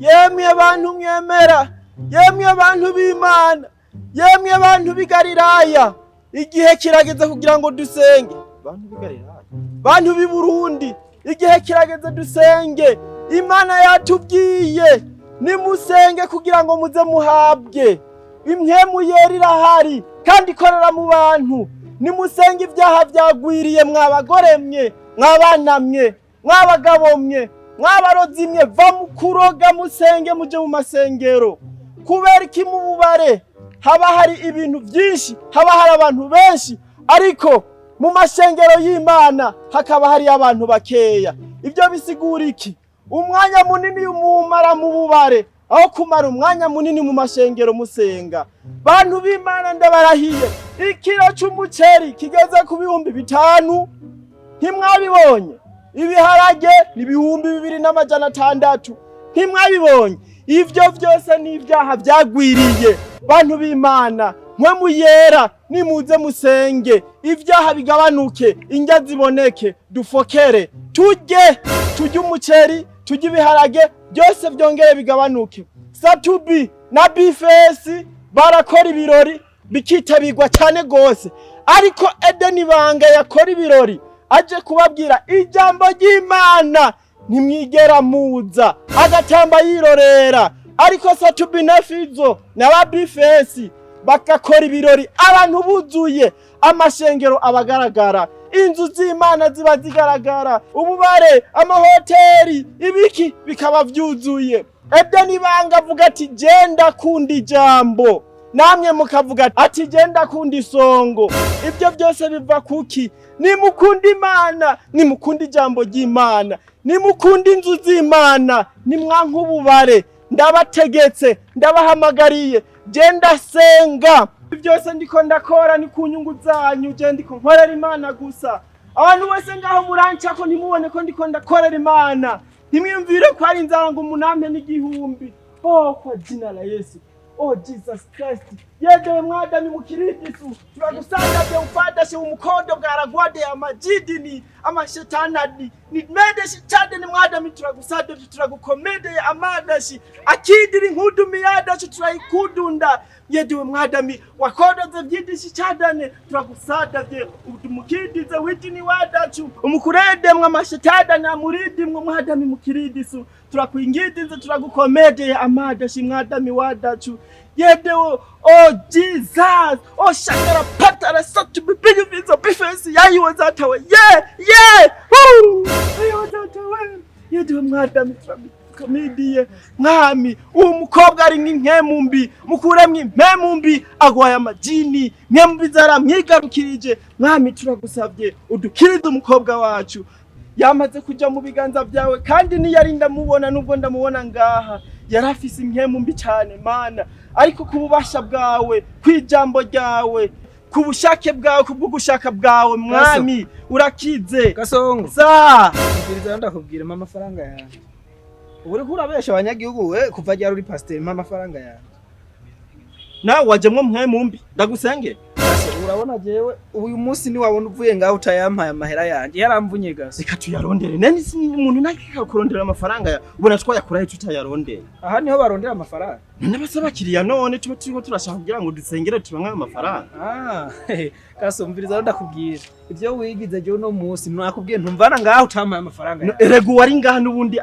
Yemwe bantu mwemera, yemwe bantu b'Imana, yemwe bantu b'i Galilaya, igihe kirageze kugira ngo dusenge. Bantu b'i Galilaya, bantu b'i Burundi, igihe kirageze dusenge. Imana yatubwiye nimusenge kugira ngo muze muhabwe. Impwemu yera irahari kandi ikorera mu bantu. Nimusenge, ibyaha byagwiriye. Mwabagore mwe, mwabana mwe, mwabagabo mwe, mwabarozi mwe, va mu kuroga, musenge, muje mu masengero. Kubera iki mu bubare haba hari ibintu byinshi, haba hari abantu benshi, ariko mu masengero y'Imana hakaba hari abantu bakeya? Ibyo bisigura iki? Umwanya munini mumara mu bubare aho kumara umwanya munini mu mashengero musenga. Bantu b'Imana, ndabarahiye, ikiro c'umuceri kigeze ku 5000, ntimwabibonye? Ibiharage ni 2600, ntimwabibonye? Ivyo vyose ni ibyaha vyagwiriye. Bantu b'Imana, mwe muyera, nimuze musenge, ibyaha bigabanuke, indya ziboneke, dufokere, turye, turye umuceri, turye ibiharage, byose byongere bigabanuke. Sat-B na B-Face barakora ibirori bikitabirwa cyane gose, ariko Edeni Banga yakora ibirori aje kubabwira ijambo ry'Imana, ntimwigera muza, agatamba yirorera. Ariko Sat-B na Fizzo na ba B-Face bagakora ibirori abantu buzuye amashengero, abagaragara, inzu z'Imana ziba zigaragara, ububare, amahoteli, ibiki bikaba vyuzuye. Edeni Banga avuga ati: "Genda kunda ijambo," namwe mukavuga ati: "Genda kunda isongo." Ibyo byose biva kuki? Nimukunda Imana, nimukunda ijambo ry'Imana, nimukunda inzu z'Imana, nimwanka ububare. Ndabategetse, ndabahamagariye, genda senga. Byose ndiko ndakora ni ku nyungu zanyu. Je ndiko nkorera Imana gusa. Abantu bose ngaho murancako, ntimubone ko ndiko ndakorera Imana? Ntimwiyumvire ko ari inzara ngo umunampe n'igihumbi. Oh, kwa jina la Yesu, oh Jesus Christ, yedewe mwadami mukiridisu, turagusandavye ufadashe umukondo bwaragwade amajidini amashetanadi ni medeshi cadeni. Mwadami, turagusadavye, turagukomedeye amadashi akidiri nkudumi yadashi turayikudunda. Yedewe mwadami wakodoze vyidishi cadane, turagusadavye umukidize witini wadacu umukuredemwe amashetadani amuridimwe. Mwadami mukiridisu, turakwingidize, turagukomedeye amadashi. Mwadami wadacu yedewo, oh Jesus, oh shakara patara satu bibigivizo bifesi yayiwe zatawe ye ye woo yayiwe zatawe. Yedewe mwadami, turagukomediye mwami. Uwo mukobwa ari nk'inkemu mbi, mukuremwo impemu mbi, agwaye amajini, impemu mbi zaramwigarukirije. Mwami, turagusabye udukirize umukobwa wacu, yamaze kuja mu biganza byawe. Kandi niyari ndamubona, nubwo ndamubona ngaha, yari afise impemu mbi cyane, Mana, ariko ku bubasha bwawe, ku ijambo ryawe, ku bushake bwawe, ku bw'ugushaka bwawe, mwami, urakize. Gasongo. Sa. Mbwiriza, ndakubwira, mpa amafaranga yanjye. Ubu uriko urabesha abanyagihugu. We kuva ryari uri pasiteri? Mpa amafaranga yanjye. Nawe wajemwo mpwemu mbi, ndagusenge. Gaso, urabona jewe uyu munsi niwabona uvuye ngaho utayampaye amahera yanjye, yaramvunye, Gaso. Reka tuyarondere. None si umuntu nakika kurondera amafaranga ya ubona twayakurahe tutayarondera? Aha niho barondera amafaranga? None bose abakiriya, none tuba turiko turashaka kugira ngo dusengere turonke ayo mafaranga. Ah, Gaso, umviriza, ndakubwira ivyo wigize. Jewe uno munsi nakubwiye, ntumvana ngaho utampaye amafaranga yanjye. Erega uwari ngaha n'ubundi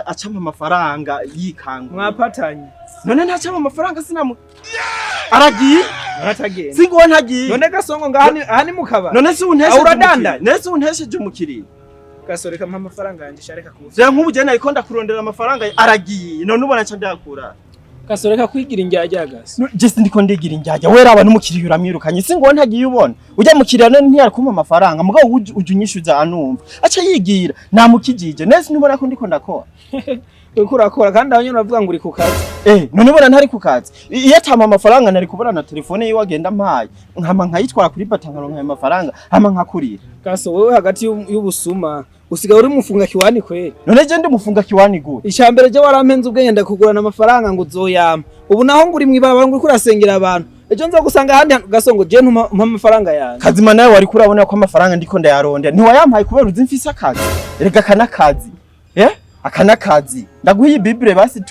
acampa amafaranga yikanga. Mwapatanye. None ntacampa amafaranga, sinamu aragiye. Aratagenda. Singuwe, ntagiye. None Gasongo, ngaha ni aha ni mu kabari? None si untesheje Aho uradandaye? umukiriya? None si untesheje umukiriya? Gaso, reka mpa amafaranga yanjye, shareka kuza. Vya nk'ubu je nariko ndakurondera amafaranga, aragiye, none ubona nca ndayakura? Gaso, reka kwigira indyarya, Gaso. Je sindiko ndigira indyarya. Weraba n'umukiriya uramwirukanye. Singuwe, ntagiye. Ubona ujya mukiriya none ntiyari kumpa amafaranga, mugabo uje unyishuza anumva aca yigira namukijije nese. Ntubona ko ndiko ndakora? Uriko urakora kandi aho nyene uravuga ngo uri ku kazi. Eh, none ubona ntari ku kazi? Iyo atama amafaranga nari kubona na telefone yiwe agenda mpaye, nkama nkayitwara kuri bata, nkaronka ayo mafaranga, hama nkakurira. Gaso, wewe hagati y'ubusuma usigaye uri mufunga kiwani kweli. None je ndi mufunga kiwani gute? Icambere je warampenze ubwenge, ndakugurana amafaranga ngo uzoyama. Ubu naho ngo uri mw'ibarabara, ngo uriko urasengera abantu. Ejo nza gusanga ahandi hantu. Gasongo, je ntuma mpa amafaranga yanjye. Kazima, nawe wari kurabona ko amafaranga ndiko ndayarondera, ntiwayampaye kubera uzi mfise akazi. Erega aka n'akazi, eh. Aka n'akazi. Ndaguha iyi Bible basi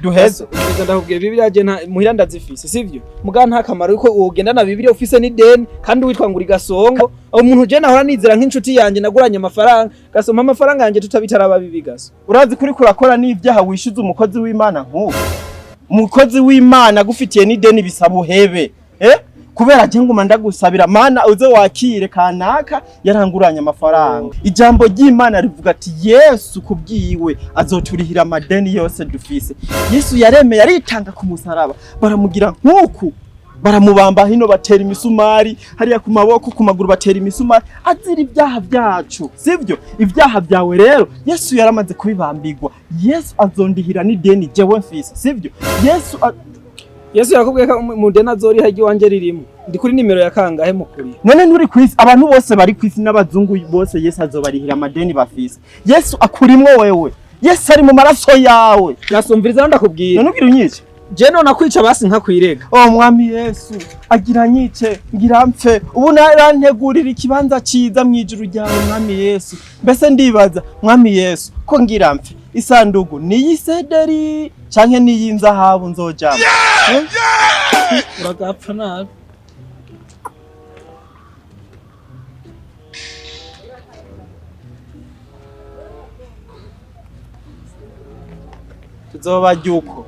duheze. Ubwiza ndakubwiye, Bibiliya je nta muhira ndazifise, sivyo? Muga nta kamaro yuko wogenda na Bibiliya ufise n'ideni kandi witwa ngo uri Gasongo. Umuntu je nahora nizera nk'inshuti yanje naguranye amafaranga, gasoma amafaranga yanje tutabitaraba bibi, gaso. Urazi kuri kurakora n'ibyaha wishyuza umukozi w'Imana nk'ubu. Umukozi w'Imana agufitiye n'ideni bisaba uhebe. Eh? Kubera je nguma ndagusabira, Mana uze wakire kanaka yaranguranye amafaranga. Ijambo ry'Imana rivuga ati Yesu kubwiwe azoturihira amadeni yose dufise. Yesu yaremeye aritanga ku musaraba, baramugira nk'uku, baramubamba hino, batera imisumari hariya ku maboko, ku maguru batera imisumari, azira ibyaha byacu, sivyo? Ibyaha byawe rero Yesu yaramaze kubibambirwa. Yesu azondihira n'ideni jewe mfise, sivyo? Yesu Yesu yakubwiye ko mu deni azoriha iry'iwanje ririmo. Ndi kuri nimero ya kangahe mukuriye? None nturi kwisi? Abantu bose bari kwisi n'abazungu bose Yesu azobarihira amadeni bafise. Yesu akurimwo wewe, Yesu ari mu maraso yawe. Gasumviriza ndakubwira. None ugira unyice? Je none akwica basi nkakwirega. Oh Mwami Yesu, agira nyice ngira mpfe, ubu narantegurira ikibanza ciza mw'ijuru ryawe, Mwami Yesu. Mbese ndibaza, Mwami Yesu, ko ngira mpfe, isandugu niyisederi canke niyinzahabu nzojamwo? Eh? Uragapfa nabi. Tuzobarya uko.